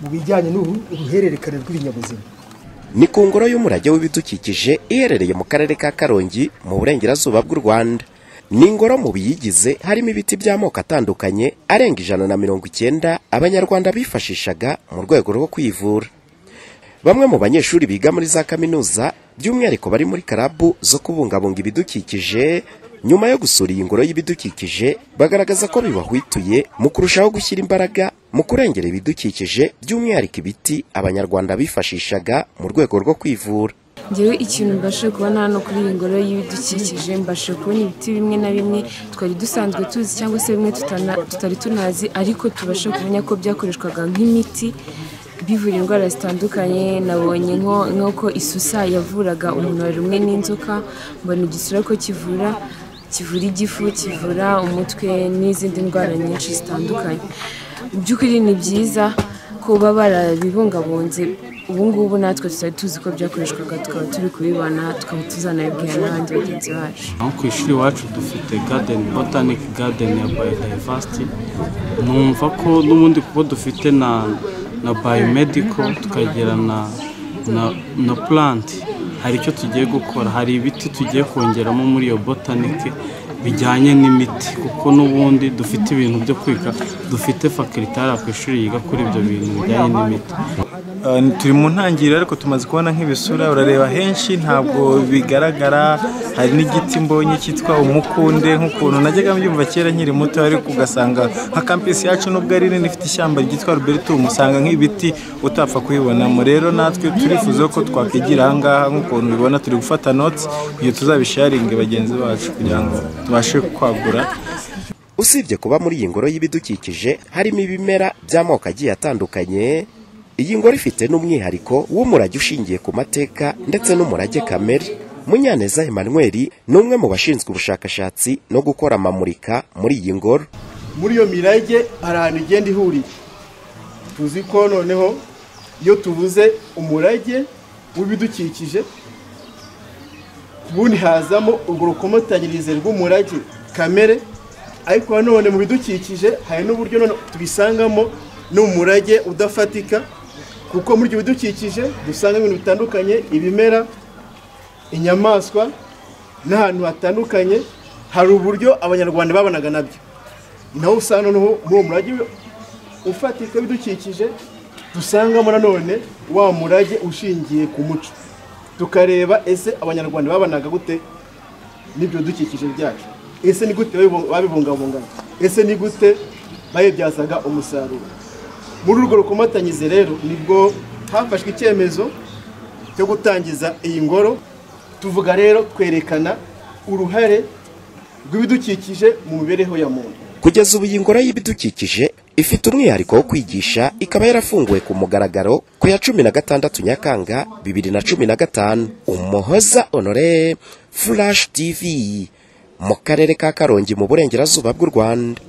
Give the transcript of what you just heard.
mu bijyanye n'uruhererekane rw'ibinyabuzima. Ni ku ngoro y'umurage w'ibidukikije iherereye mu karere ka Karongi mu burengerazuba bw'u Rwanda. Ni ingoro mu biyigize harimo ibiti by'amoko atandukanye arenga 190 Abanyarwanda bifashishaga mu rwego rwo kwivura. Bamwe mu banyeshuri biga muri za kaminuza by'umwihariko bari muri karabu zo kubungabunga ibidukikije, nyuma yo gusura iyi ngoro y'ibidukikije bagaragaza ko bibahwituye mu kurushaho gushyira imbaraga mu kurengera ibidukikije by'umwihariko ibiti Abanyarwanda bifashishaga mu rwego rwo kwivura. Njyewe ikintu mbashe kubona hano kuri iyi ngoro y'ibidukikije, mbashe kubona ibiti bimwe na bimwe twari dusanzwe tuzi cyangwa se bimwe tutari tunazi, ariko tubashe kumenya ko byakoreshwaga nk'imiti bivura indwara zitandukanye. Nabonye nk'uko isusa yavuraga umuntu warumwe n'inzoka, mbona igisura ko kivura igifu, kivura umutwe n'izindi ndwara nyinshi zitandukanye. Mu by'ukuri ni byiza kuba barabibungabunze. Ubu ngubu natwe tutari tuzi ko byakoreshwaga, tukaba turi kubibona, tukaba tuzanabibwira n'abandi bagenzi bacu. Aho ku ishuri iwacu dufite garden, botanic garden ya biodiversity. Numva ko n'ubundi kuko dufite na biomedical, tukagira na plant, hari icyo tugiye gukora, hari ibiti tugiye kongeramo muri iyo botanic bijyanye n'imiti, kuko n'ubundi dufite ibintu byo kwiga, dufite faculty ku ishuri yiga kuri ibyo bintu bijyanye n'imiti. Turi mu ntangiriro ariko tumaze kubona nk'ibisura, urareba henshi ntabwo bigaragara. Hari n'igiti mbonye cyitwa umukunde, nk'ukuntu najyaga mbyumva kera nkiri muto, ariko ugasanga nka campus yacu nubwo ari nini ifite ishyamba ryitwa Albertum, usanga nk'ibiti utapfa kubibonamo. Rero natwe turifuza ko twakwigira aha ngaha, nk'ukuntu ubibona turi gufata notes kugira tuzabisharinge bagenzi bacu kugira ngo tubashe kwagura. Usibye kuba muri iyi ngoro y'ibidukikije harimo ibimera by'amoko agiye atandukanye, iyi ngoro ifite n'umwihariko w'umurage ushingiye ku mateka ndetse n'umurage kamere. Munyaneza Emmanuel ni umwe mu bashinzwe ubushakashatsi no gukora amamurika muri iyi ngoro. Muri iyo mirage hari ahantu igenda ihuriye. Tuzi ko noneho iyo tuvuze umurage w'ibidukikije, ubundi hazamo urwo rukomatanyirize rw'umurage kamere, ariko nanone mu bidukikije hari n'uburyo none tubisangamo n'umurage udafatika, kuko muri ibyo bidukikije dusanga ibintu bitandukanye, ibimera, inyamaswa n'ahantu hatandukanye. Hari uburyo Abanyarwanda babanaga nabyo, naho usanga noneho muri uwo murage ufatika w'ibidukikije dusangamo nanone wa murage ushingiye ku muco, tukareba ese Abanyarwanda babanaga gute n'ibyo bidukikije byacu, ese ni gute babibungabungaga, ese ni gute bayibyazaga umusaruro. Muri urwo rukomatanyize rero nibwo hafashwe icyemezo cyo gutangiza iyi ngoro. Tuvuga rero twerekana uruhare rw'ibidukikije mu mibereho ya muntu. Kugeza ubu iyi ngoro y'ibidukikije ifite umwihariko wo kwigisha, ikaba yarafunguwe ku mugaragaro ku ya 16 Nyakanga 2015. Umuhoza Honore, Flash TV, mu karere ka Karongi mu burengerazuba bw'u Rwanda.